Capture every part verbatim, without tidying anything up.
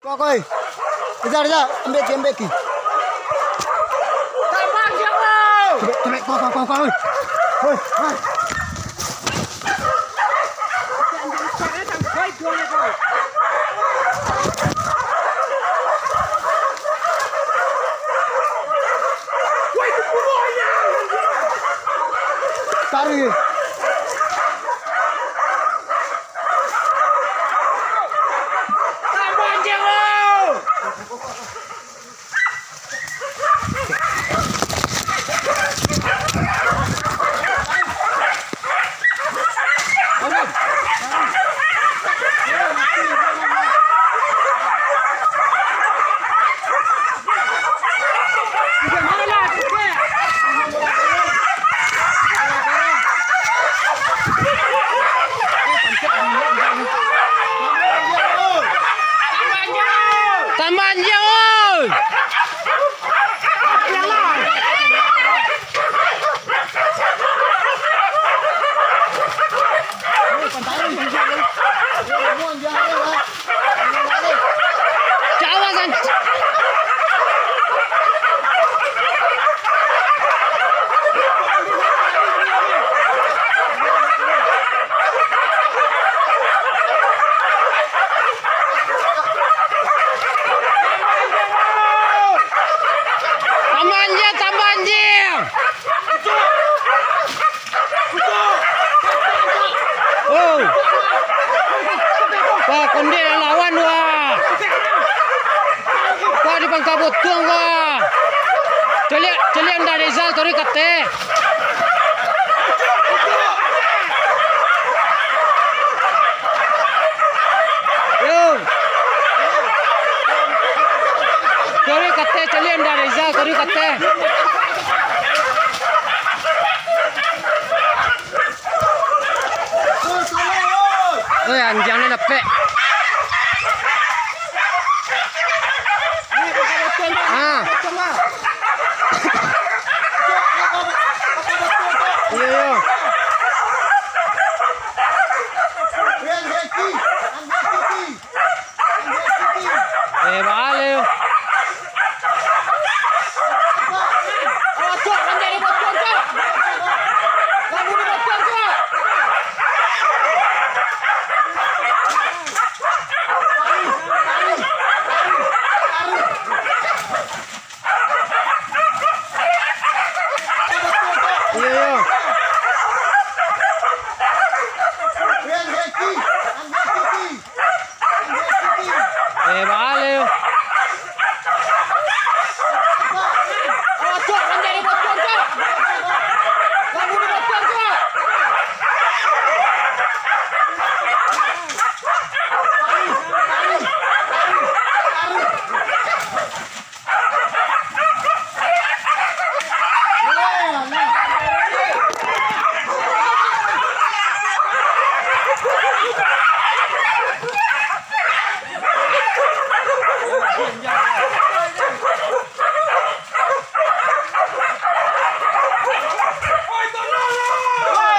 Kau, kau, eh. Rizal, Rizal, ambil ki, ambil ki. Tabang, Jawa! Cobek, cobek, kau, kau, kau, kau, eh. Oi, oi. Tarik. Tambah anjiang, oi! Cawa kan? Tambah anjiang, tambah anjiang. Oh. Wah, kondek nan lawan, wah. Wah, di pangka butuang, wah. Caliak, caliak ndak Rizal, taruih kateh. Yo. Taruih kateh, caliak ndak Rizal, taruih kateh. Oi, anjiang ni dapek. Ah. Iyo, iyo. Eh, bale yo. Iyo, iyo. Eh, bale yo.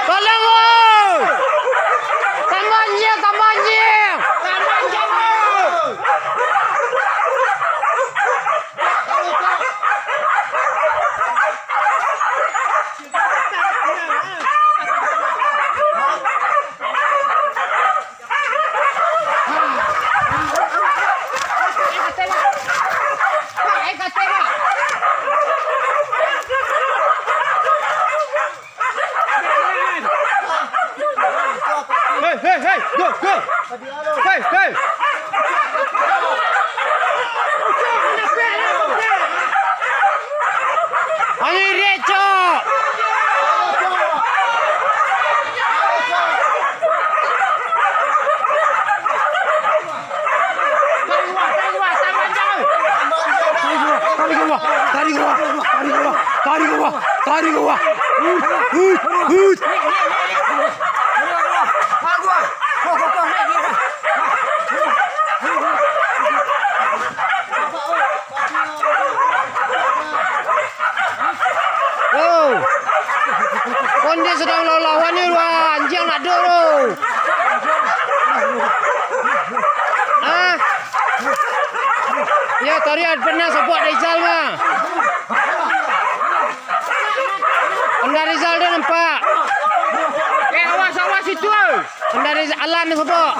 Tolong, oi! Tambah anjiang, tambah anjiang! Hei, hei, hei, go, go. Hei, hei. Angin recok. Tarik gua, tarik gua, tarik gua, tarik gua, tarik gua. Hut, hut, hut. Oh. Kondek sadang lawan-lawan ni, wah, anjiang nak ado tu. Ah. Yo, Tori, pernah sobok Rizal mah. Onda Rizal tu nampak. Eh, awas, awas itu. Onda Rizal, Alan tu sobok.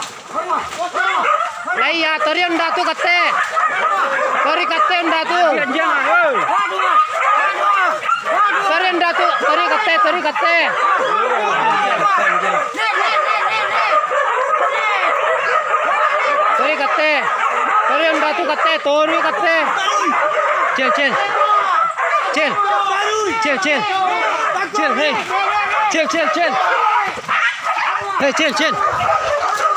Lai ya, Tori onda tu kate. Tori kate onda tu. Tori onda tu, Tori kate, Tori kate. Tori kate. Tori onda tu kate, Tori kate. Cil, cil. Cil. Cil, cil. Cil, hei. Cil, cil, cil. Hei, cil, cil.